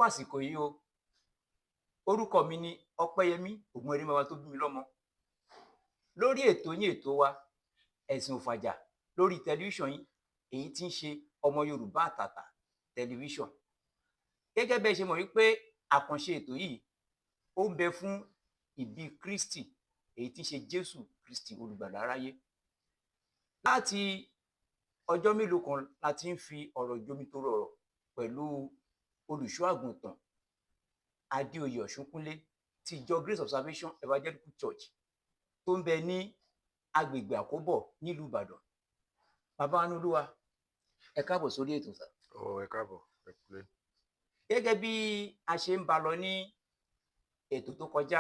Àsìkò yìí o, orúkọ mi ni Ọpẹ́yẹmí Ògúnẹrí, bàbá tó bí mi lọ́mọ. Lórí ètò yín, ètò wa, Ẹ̀sìn Òfàjà, lórí tẹlifíṣàn yín, èyí tí ń ṣe Ọmọ Yorùbá Àtàtà Tẹlifíṣàn. Gẹ́gẹ́ bẹ́ẹ̀ ṣe mọ̀ wípé àkànṣe ètò yìí, ó ń bẹ fún ìbí Kristi, èyí tí ń ṣe Jésù Kristi olùgbàlà aráyé. Láti ọjọ́ mélòó kan la ti ń fi ọ̀rọ̀ jomitoro ọ̀rọ̀ pẹ̀lú olùṣọ́ àgùntàn Adéoyè Ọ̀ṣunkúnlé ti ìjọ Grace of Salvation Evangelical Church tó ń bẹ ní agbègbè Àkóbọ̀ nílùú Ìbàdàn. Bàbá wa ní Olúwa, ẹ káàbọ̀ sórí ètò sà. Ọ, ẹ káàbọ̀, ẹ kúlé. Gẹ́gẹ́ bí a ṣe ń bá lọ ní ètò tó kọjá,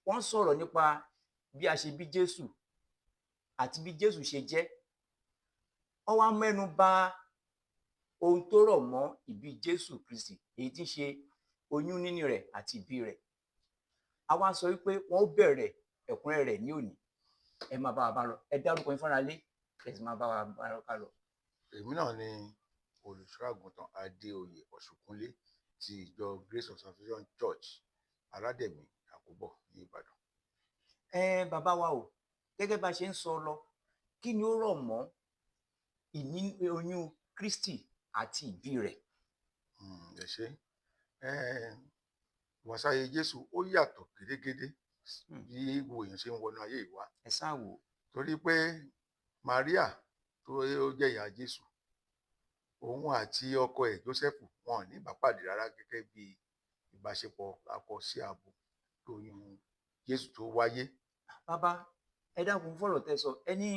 wọ́n sọ̀rọ̀ nípa bí a ṣe bí Jésù àti bí Jésù ṣe jẹ́. Wọ́n wá mẹ́nu bà ohun tó rọ̀ mọ́ ìbí Jésù Kristi, èyí tí ń ṣe oyún níní rẹ̀ àti ìbí rẹ̀. A wá sọ wípé wọ́n ó bẹ̀rẹ̀ ẹ̀kúnrẹ́rẹ́ rẹ̀ ní òní. Ẹ máa bá wa bá lọ. Ẹ dárúkọ yín fúnra lé, ẹ sì máa bá wa bá ká lọ. Èmi náà ni olùṣọ́ àgùntàn Adéoyè Ọ̀ṣunkúnlé ti ìjọ Grace of Salvation Church, Aládẹ̀mí, Àkóbọ̀ ní Ìbàdàn. Ẹ bàbá wa o, gẹ́gẹ́ bá a ṣe ń sọ lọ, kí ni ó rọ̀ mọ́ ìní oyún Kristi àti ìbí rẹ̀? Ẹ ṣé. Ìwàsáyé Jésù, ó yàtọ̀ gédégédé bí gbogbo èèyàn ṣe ń wọnú ayé yìí wá. Ẹ sáà wò. Torí pé Maria tó jẹ́ ìyá Jésù, òun àti ọkọ ẹ̀ Jósẹ́fù, wọn ò ní ìbápàdé rárá gẹ́gẹ́ bí ìbáṣepọ̀ akọ sí abo kí oyún Jésù tó wáyé. Bàbá, ẹ dákun, fọ̀rọ̀ tẹ́ sọ, ẹ ní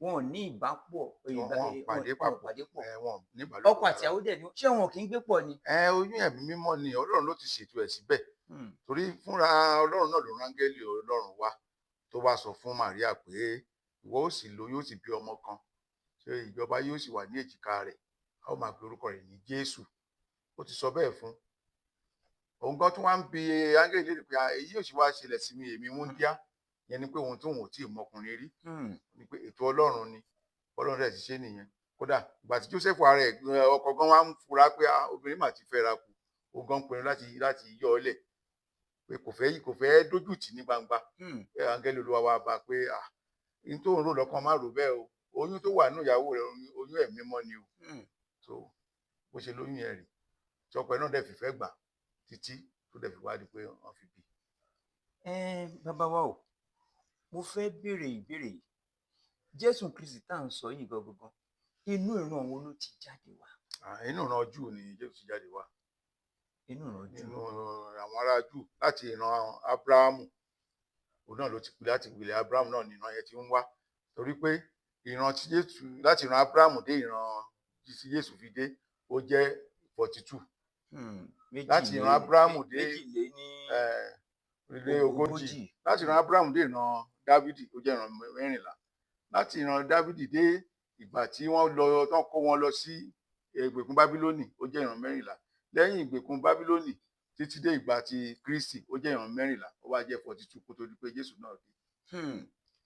wọn ò ní ìbápọ̀? Wọn ò pàdé wọn ò papọ̀. Pàdé pọ̀. Wọn ò ní ìbálòpọ̀ Ọkọ àti rárá. ìyàwó dẹ̀ ni, ṣé wọn kì í gbé pọ̀ ni? Ẹ, oyún ẹ̀mí mímọ́ ni. Ọlọ́run ló ti ṣètò ẹ̀ síbẹ̀, torí fúnra Ọlọ́run náà ló rán áńgẹ́lì Ọlọ́run wá, tó wá sọ fún Maria pé ìwọ ó sì lóyún, ó sì bí ọmọ kan, ṣé ìjọba yóò sì wà ní èjìká rẹ̀, a ó máa pe orúkọ rẹ̀ ní Jésù. Ó ti sọ bẹ́ẹ̀ fún òun gan, tún wá ń bi áńgẹ́lì léèrè pé, "Ah, èyí yóò sì wá ṣẹlẹ̀ sí mi, èmi wúńdíá?" Yẹn ni pé ohun tóun ò tí ì mọkùnrin rí. Ni pé ètò Ọlọ́run ni, Ọlọ́run rẹ̀ ti ṣe nìyẹn. Kódà ìgbà tí Joseph ara ẹ̀ ọkọ gan wá ń fura pé, ah, obìnrin mà ti fẹ́ra kù, ó gan pinnu láti yọ ọ́ lẹ̀, pé kò fẹ́ dójú tì ní gbangba. Pé áńgẹ́lì Olúwa wá bá a pé, ah, n tó ń rò lọ́kàn, má rò bẹ́ẹ̀ o, oyún tó wà nínú ìyàwó rẹ̀, oyún ẹ̀mí mọ́ ni o. So bó ṣe lóyún yẹn rè, tí ọkọ ẹ̀ náà dẹ̀ fìfẹ́ gbà títí tó dẹ̀ fi wá di pé wọ́n fi bí. Ẹ bàbá wa o, mo fẹ́ béèrè ìbéèrè yìí. Jésù Kristi tá à ń sọ yìí gangan, inú ìran wo ló ti jáde wá? Ah, inú ìran Júù ni Jésù ti jáde wá. Inú ìran Júù. Nínú àwọn ará Júù, láti ìran Ábúráhámù. Òun náà ló ti pè láti ìpìlẹ̀ Ábúráhámù náà ní ìran yẹn ti ń wá, torí pé ìran tí Jésù, láti ìran Ábúráhámù dé ìran tí Jésù fi dé, ó jẹ́ 42. Láti ìran Ábúráhámù dé méjìléní ilé 40. Láti ìran Ábúráhámù dé ìran Dávìdì, ó jẹ́ ìran 14. Láti ìran Dávìdì dé ìgbà tí wọ́n lọ tán, kó wọn lọ sí ìgbèkùn Bábílónì, ó jẹ́ ìran 14. Lẹ́yìn ìgbèkùn Bábílónì títí dé ìgbà tí Kristi, ó jẹ́ ìran 14. Ó wá jẹ́ 42 kó tó di pé Jésù náà dé,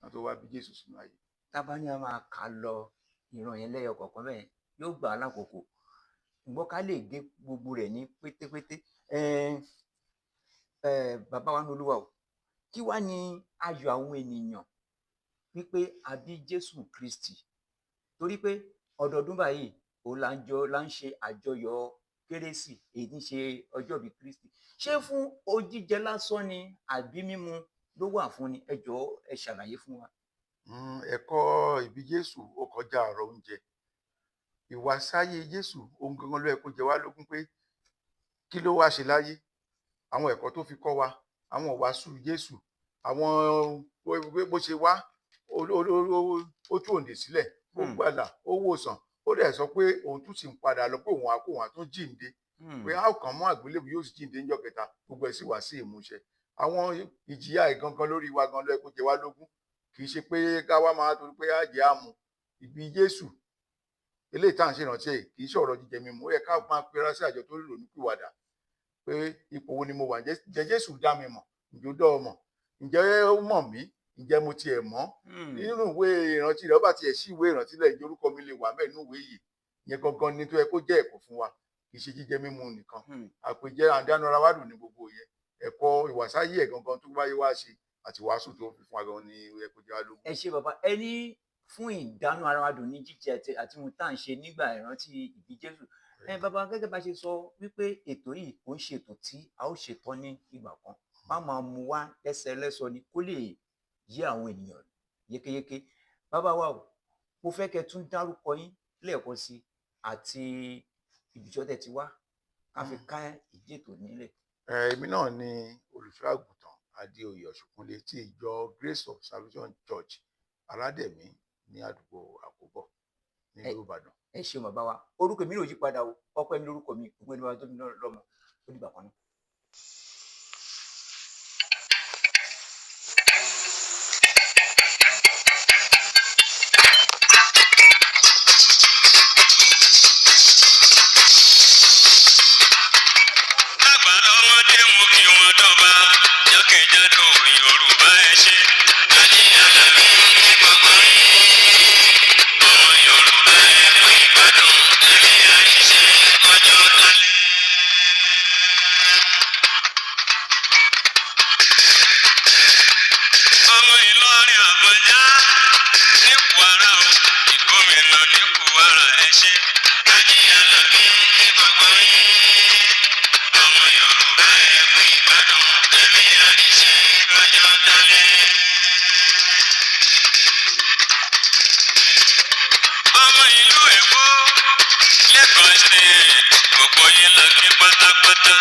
wọ́n tó wá bí Jésù sínú ayé. Tá bá ní a máa kà á lọ ìran yẹn lẹ́yọ kọ̀ọ̀kan bẹ́ẹ̀, yóò gbà á lákòókò, ṣùgbọ́n ká lè gé gbogbo rẹ̀ ní pétépété. Ẹ bàbá wa ní Olúwa o, kí wá ní ayọ̀ àwọn ènìyàn wípé a bí Jésù Kristi? Torí pé ọdọọdún báyìí òun là ń jọ là ń ṣe àjọyọ̀ Kérésì, èyí tí ń ṣe ọjọ́ ìbí Kristi. Ṣé fún ojíjẹ lásán ni àbí mímu ló wà fún ni? Ẹ jọ̀ọ́, ẹ ṣàlàyé fún wa. Ẹ̀kọ́ ìbí Jésù, ó kọjá ọ̀rọ̀ oúnjẹ. Ìwàsáyé Jésù, ohun gangan ló yẹ kó jẹ wá lógún, pé kí ló wá ṣe láyé, àwọn ẹ̀kọ́ tó fi kọ́ wa, àwọn ìwàásù Jésù, àwọn bó ṣe wá, ó tú òǹdè sílẹ̀, ó gbàlà, ó wòsàn, ó dẹ̀ sọ pé òun tún sì ń padà lọ, pé òun á kó òun á tún jíǹde, pé a ó kàn mọ́ àgbélébùú, yóò sì jíǹde níjọ́ kẹta. Gbogbo ẹ̀ sì wá sí ìmúṣẹ. Àwọn ìjìyà ẹ̀ gangan lórí wa gan ló yẹ kó jẹ wá lógún, kì í ṣe pé ká wá máa torí pé á jẹ àmú. Ìbí Jésù eléyìí tá à ń ṣèrántí ẹ̀, kì í ṣọ̀rọ̀ jíjẹ mímu. Ó yẹ ká máa pera sí àjọ tó ronúpìwàdà pé ipò wo ni mo wà? Ǹjẹ́ Jésù dá mi mọ̀? Ǹjẹ́ ó dá ọ mọ̀? Ǹjẹ́ ó mọ̀ mí? Ǹjẹ́ mo tiẹ̀ mọ̀? Nínú ìwé ìrántí rẹ̀, ó bá tiẹ̀ sí ìwé ìrántí lẹ̀, ǹjẹ́ orúkọ mi lè wà mẹ́ẹ̀ nínú ìwé yìí? Ìyẹn gangan ni tó yẹ kó jẹ́ ẹ̀kọ́ fún wa. Kì í ṣe jíjẹ mímu nìkan. Àpèjẹ àdánù ara wa dùn ní gbogbo yẹn. Ẹ̀kọ́ ìwàsáyé ẹ̀ gangan tó wáyé wá ṣe àti wàásù tó fi fún wa gan ni ó yẹ kó jẹ́ wá lógún. Ẹ ṣé, bàbá. Ẹ ní fún ìdánú ara wa dùn ní jíjẹ àti ohun tá à ń ṣe nígbà ìrántí ìbí Jésù. Ẹ bàbá, gẹ́gẹ́ bá ṣe sọ wípé ètò yìí kò ń ṣe ètò tí a ó ṣe tán ní ìgbà kan, má máa mú wá lẹ́sẹlẹ́sọ ni kó lè yé àwọn ènìyàn yékéyéké. Bàbá wa o, mo fẹ́ kẹ́ tún dárúkọ yín lẹ́ẹ̀kan sí i àti ibìjọ́ tẹ́ ti wá, ká fi ká ìdí ètò nílẹ̀. Èmi náà ni Olùṣọ́ Àgùntàn Adéoyè Ọ̀ṣùnkúnlé tí ìjọ Grace of Salvation Church, Aládẹ̀mí, ní àdúgbò Àkóbọ̀ nílùú Ìbàdàn. Ẹ ṣeun, bàbá wa. Orúkọ mi ò yí padà o, Ọpẹ́ mi lórúkọ mi, ògùn ẹni bàbá tó mi lọ́mọ. Ó dìgbà kan náà. Àgbà lọ́mọdé mú kí wọ́n dọ́ba jákèjádò Yorùbá, ẹ ṣé. Gani Àlàbí ní gbogbo yín. Ọmọ Yorùbá, ẹ kú ìgbádùn ẹ̀mí àṣìṣe ọjọ́ dalẹ̀. Ọmọ Ìlọrin Àfọ̀njá ní Kwara o, ìgómìnà ní Kwara, ẹ ṣé. Gani Àlàbí ní gbogbo yín. Ọmọ Yorùbá, ẹ kú ìgbádùn ẹ̀mí àṣìṣe ọjọ́ dalẹ̀. Ọmọ ìlú Èkó, Lagos State, gbogbo yín la kí pátápátá.